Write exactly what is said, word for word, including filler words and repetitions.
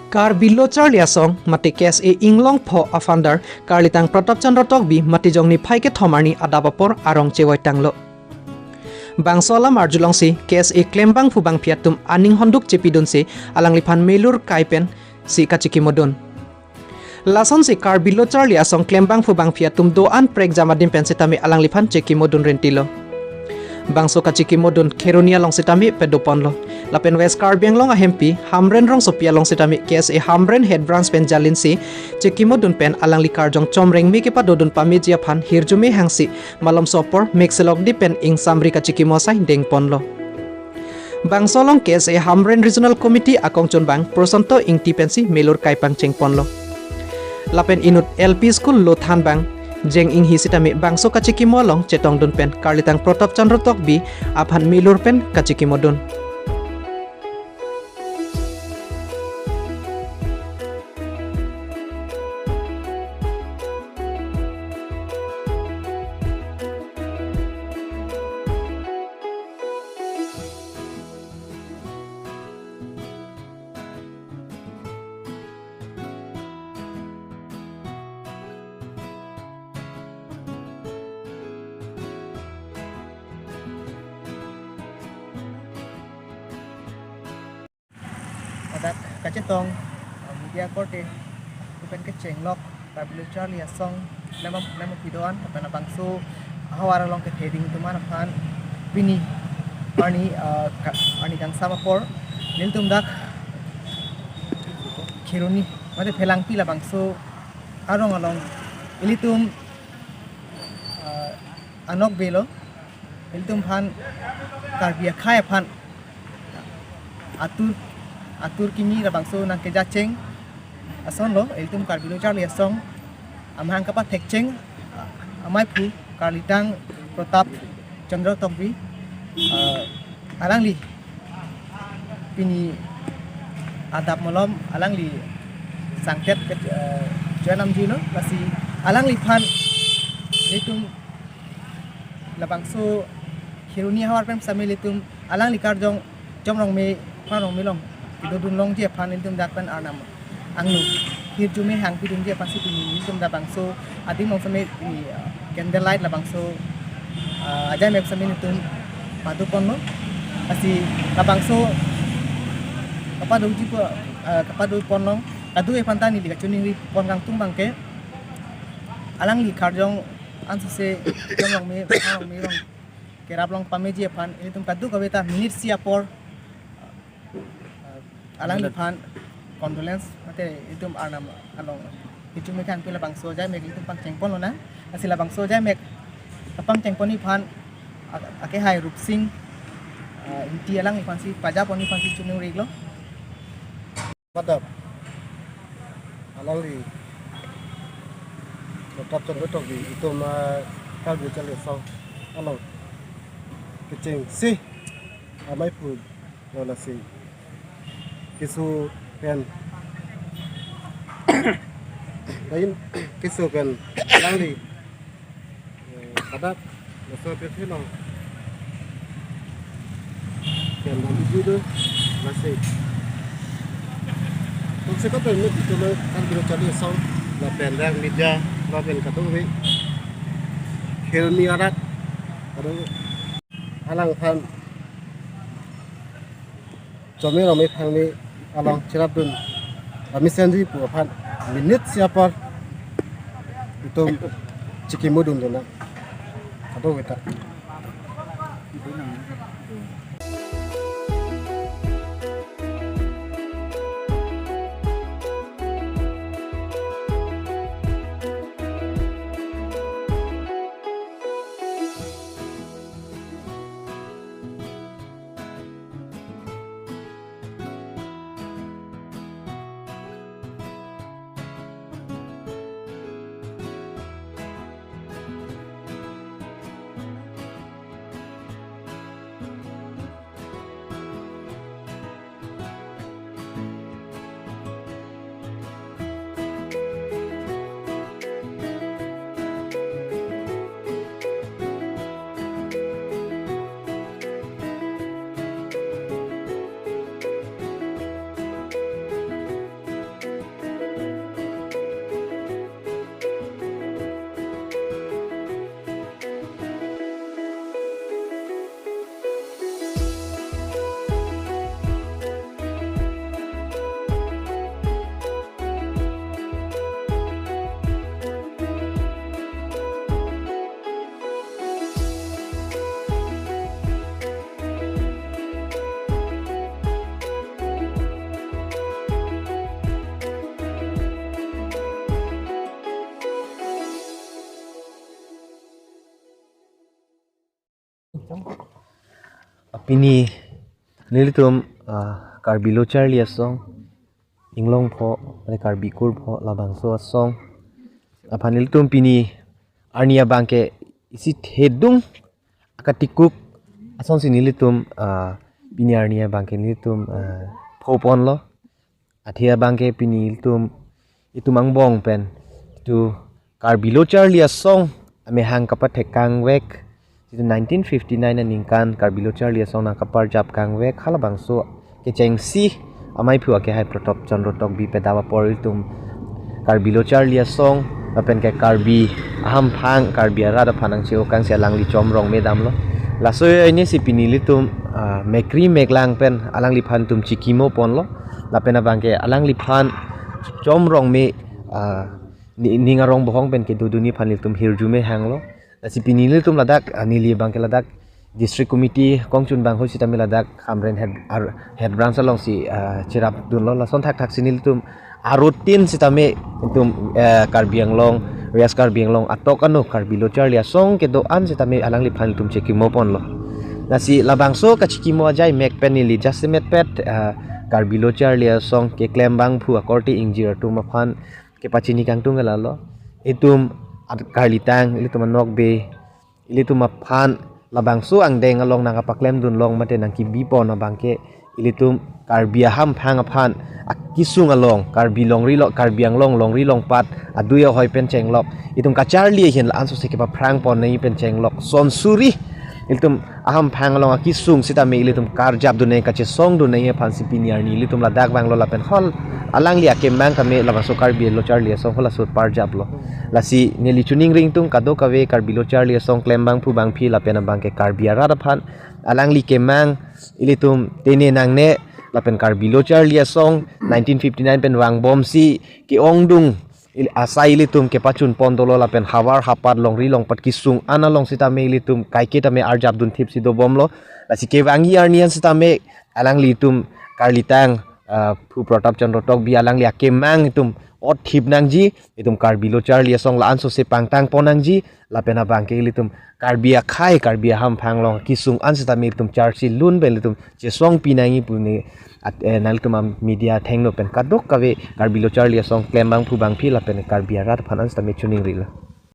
Karbi Lo Charli Asong mate K S A Inglong Pho a-founder Karlitang Pratap Chandra Tokbi matijong niphai kethom arni adap apor arong chevoitanglo. Bangso alam arjulongsi K S A klembangphu bangphi atum aning honduk chepidunsi alangliphan melur kai pensi kachikimodun. Lasonsi Karbi Lo Charli Asong klembangphu bangphi atum do-an prekjam adim pen sitame alangliphan chikimodun rentilo. Bangso kachikimodun Kheroni along sitame padoponlo. Lapen West Karbi Anglong ahempi Hamren rongsopi along sitame K S A Hamren Head Branch pen jalinsi chikimodun pen alangli karjong chomrengme kepadodun pameji aphan hirjume hangsi malomso apor mekselok di pen ingsamri kachikimo asai dengponlo. Bangso along K S A Hamren Regional Committee akongchunbang Prosanto Ingti pensi melur kai pangchengponlo. Lapen inut L P School lo thanbang Jeng Inghi sitame bangso kachikimo along chetongdun pen Karlitang Pratap Chandra Tokbi aphan melur pen kachikimodun. Ladak kachetong, uh, media korte, lapen kecheng lok, Karbi Lo Charli Asong, lema, lema pidoan, lapen labangso ahavar along kethe ding atum an aphan, pini, arni, uh, ka-, arni kangsam apor, nelitum dak, Kheroni, mate Phelangpi labangso arong along, ilitum, uh, anokbe lo, ilitum aphan Karbi akhei aphan atur, atur kimi labangso nangkejacheng ason lo, ilitum Karbi Lo Charli Asong amahang kapathekcheng amaiphu Karlitang Pratap Chandra Tokbi, ah, alangli pini adap malom alangli sangtet ke, eh, join namjilo, lasi alangliphan nelitum labangso Kheroni ahavar pen sitame ilitum alangli karjong chomrengme pharongme along kedodun longji aphan ilitum dak pen Arnam angno hirjume hangpidunji aphansi pini ilitum labangso adim along sitame pini, ah, candle light labangso, ah, ajaimek sitame nelitum padoponlo. Lasi labangso kapadoji pu, ah, kapadoponlong kadokave aphanta neli kachiningripon kangtung abangke alangli karjong ansose chomrengme pharongme along kerap long pameji aphan ilitum kadokave ta minute isi apor, uh, alangliphan condolence mate ilitum Arnam along hirjume hangpi labangso ajaimek ilitum pangchengponlonang. Lasi labangso ajaimek kapangchengponji aphan ak-, akehai Rupsing, uh, Ingti alangliphansi pajaponji aphansi chiningrilo. Padap alangli Pratap Chandra Tokbi itum, ah, Karbi Charli Asong along kechengsi amaiphu lo, lasi keso pen lain keso pen alangli, eh, padap laso aphi along pen dam iju do, lasi. Kongsi kotor ni itum Karbi Lo Charli Asong lapen dak media lapen kadokave Kheroni arat kadokave alangphan chomrengme pharongme along cherapdun amesenji pu aphan minute isi apor itum chikimodun dona. Kadokave ta. Pini nelitum, ah, Karbi Lo Charli Asong, Inglongpho, mane Karbi Kurpho, labangso asong aphan nelitum pini arni abangke isi thedung akatikuk asonsi nelitum, ah, pini arni abangke nelitum, ah, phoponlo. Athe abangke pini ilitum, itum angbong pen itum Karbi Lo Charli Asong amahang kapathek kangvek, itum nineteen fifty-nine aningkan Karbi Lo Charli Asong nangkaparjap kangvek halabangso kechengsi amei aphu akehai Protop Chandra Tokbi pedap apor itum Karbi Lo Charli Asong lapen ke Karbi ahamphang, Karbi arat aphan nangcheo kangsi alangli Chom Rongme damlo. Laso ajoine si pini ilitum, ah, mekri meklang pen alangliphan itum chikimoponlo. Lapen abangke alangliphan Chom Rongme, ah, ni-, ning arong bohong pen kedodunji aphan ilitum hirjume hanglo. Lasi pini ilitum ladak, ah, neli abangke ladak District Committee kongchun bang ho sitame ladak Hamren head, ar-, head branch alongsi, ah, cherapdunlo. Lason thakthaksi nelitum arutin sitame itum, eh, Karbi Anglong, West Karbi Anglong atok ano Karbi Lo Charli Asong kedo-an sitame alangliphan itum chikimoponlo. Lasi labangso kachikimo ajai mek pen neli jasemet pet, eh, Karbi Lo Charli Asong keklem bangphu akorte ingjir atum aphan kepachini kangtung ke lalo. Itum at-, karlitang, ilitum anokbe, ilitum aphan labangso angdeng along nangkapaklemdun long mate nangkebipon abangke ilitum Karbi ahamphang aphan akisung along, Karbi longri lo, Karbi Anglong longri longpat adui ahoi pen chenglok, itum kacharli ahin la-anso si kepaphrangpon nangji pen chenglok. Son suri ilitum ahamphang along akisung sitame ilitum karjapdun nangji, kachesongdun nangji aphansi pini arni ilitum ladak vanglo lapen hol alangli akemang tame labangso Karbi Lo Charli Asong halaso parjaplo. Lasi neli choningri ingtung kadokave Karbi Lo Charli Asong klem bangphu bangphi lapen abangke Karbi arat aphan alangli kemang ilitum tene nangne lapen Karbi Lo Charli Asong nineteen fifty-nine pen vangbomsi ke-ongdung il-, asai ilitum kepachunpon dolo lapen havar hapat longri longpat kisung an along sitame ilitum kaike tame arjapdun thipsi dobomlo. Lasi kevangji arni an sitame alanglitum karlitang, ah, phu Protop Chandra Tokbi alangli akemang itum otthip nangji, itum Karbi Lo Charli Asong la-anso si pangtangpon nangji, lapen abangke ilitum Karbi akhei, Karbi ahamphang along kisung an sitame itum charsi lun pen ilitum chesongpi nangji pu ne at-, eh, nanglitum a media thengno pen kadokave Karbi Lo Charli Asong klem bangphu bangphi lapen Karbi arat aphan an sitame choningrilo.